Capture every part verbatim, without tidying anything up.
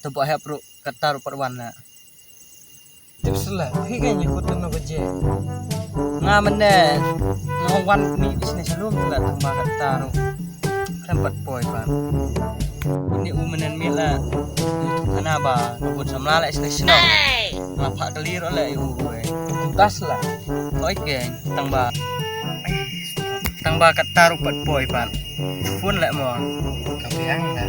Te ba hep ruh kata ruh pat wan la. Tip sla, hi ka nyi kut no ka je. Nga mene, nga wan ni bisnes lum la tama kata ruh. Kan pat poi pat. Ni u menen mi la. Kana ba, nubut samla la isne sino. Nga pak kelir oleh u. Kumtas la. Oi geng, tang ba. Tang ba kata ruh pat poi pat. Phone leh mo. Ka biang la.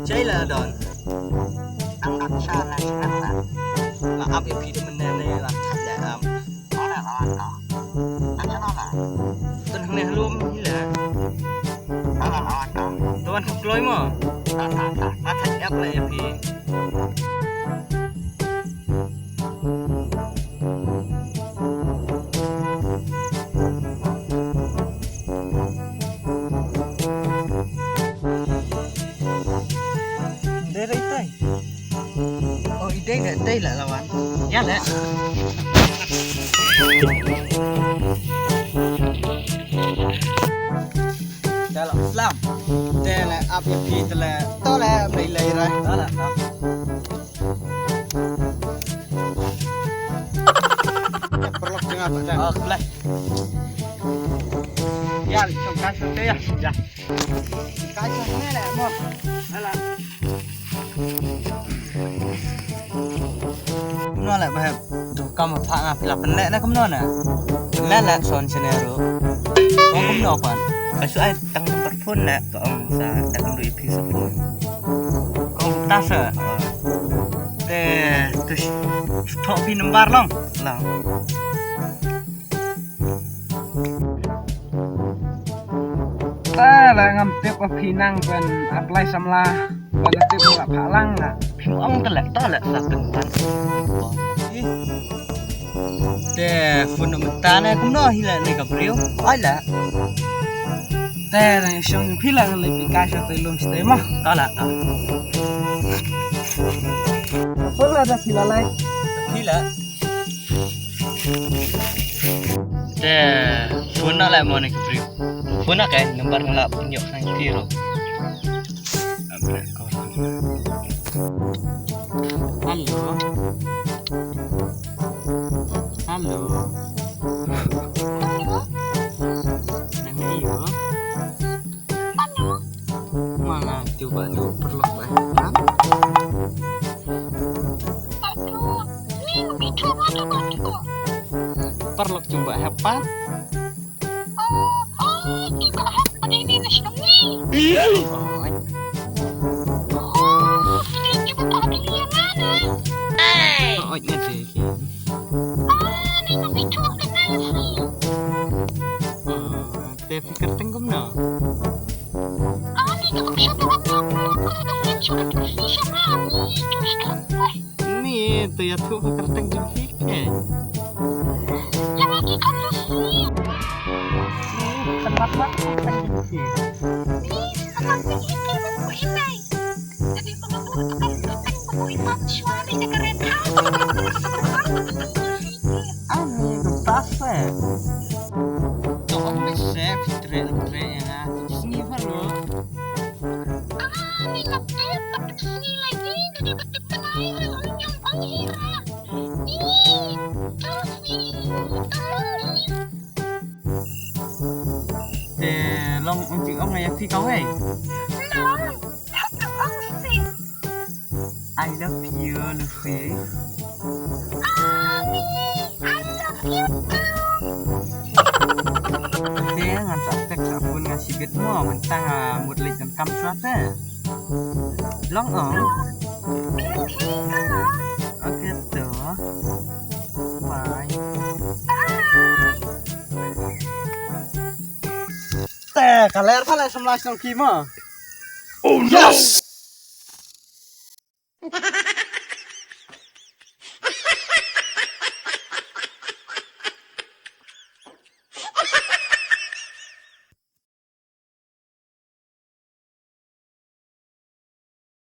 Chei la don. Ang ang sha la sha la. La ap ïa phi de mynne ne la chat la am. Ora la wan ka. Ang sha la. Tun hangne halum hi la. Ora la wan ka. Tuan ka kloi mo. Ta ta ta. Nga chat ap la ïa phi. Dei dei dei. Oh, i dei dei dei la lawan. Ïa la. Dah lah, slam. Dei la ap ïa phi te la. To la, dei la ira. Dah lah. Paralok jong nga pat. Oh, khleh. Ïa, li shong kai shong te ïa. Ïa. Kai shong ne le mo. Hala. Kumno le ba hep. Tu kam pha nga phi la pynleh na kumno na. Pynleh le son sene ruh. Ong kumno pat. Ka shu ai tang number phone le ka ong sa da kumno ïa phi sa phone. Kong ta sa. Te, tu sh-, sh-, thok phi number long. Long. Te la ngam tip ba phi nang ban apply samla. Ban tip ba pha lang la. Phi ong te la, te la sa pynban. Te phone mynta ne kumno hi la ne ka briew. Oi la. Te nang shong phi la ngan leit phi kai sha te lum sha te ma. Ta la ta. Phone la da phi la lai. Phi la. Te phone na la mo ne ka briew. Phone na ka number na la pynïoh nang phi ro. Hello. Hello. Nang ïoh. Hello. Mana tu ba tu paralok ba. Paralok jong ba hepat. Oh, oh, ti ba hap ane ne na shong ni. Oi. Oh, ti ti ba ta ni ya na na. Oi, ne te ki. Ah, ni na mi tu na na. Oh, te phi kyrteng kumno? Ah, ni na mi tu na na. Ni tu shong ni. Ni, to ïathuh ha ka kyrteng jong phi ke. Ïa nga ki kham lusi. Ni, kynmaw wat ka kyrteng jong phi. Ni, kynmaw wat ka kyrteng jong phi. Ani ka pase. To ong me se phi treh treh ïa nga. Sngi pha lo. Ani la treh ka sngi lagi. Te long ong jingong ïa phi kawei. I love you, Lucy. Te ngan sa tek sa pun nga shibit mo, mynta nga mut leit donkam shuwa te. Long ong. Okay to. Bye. Te ka ler pha la samla shnong ki mo. Oh no. Yes.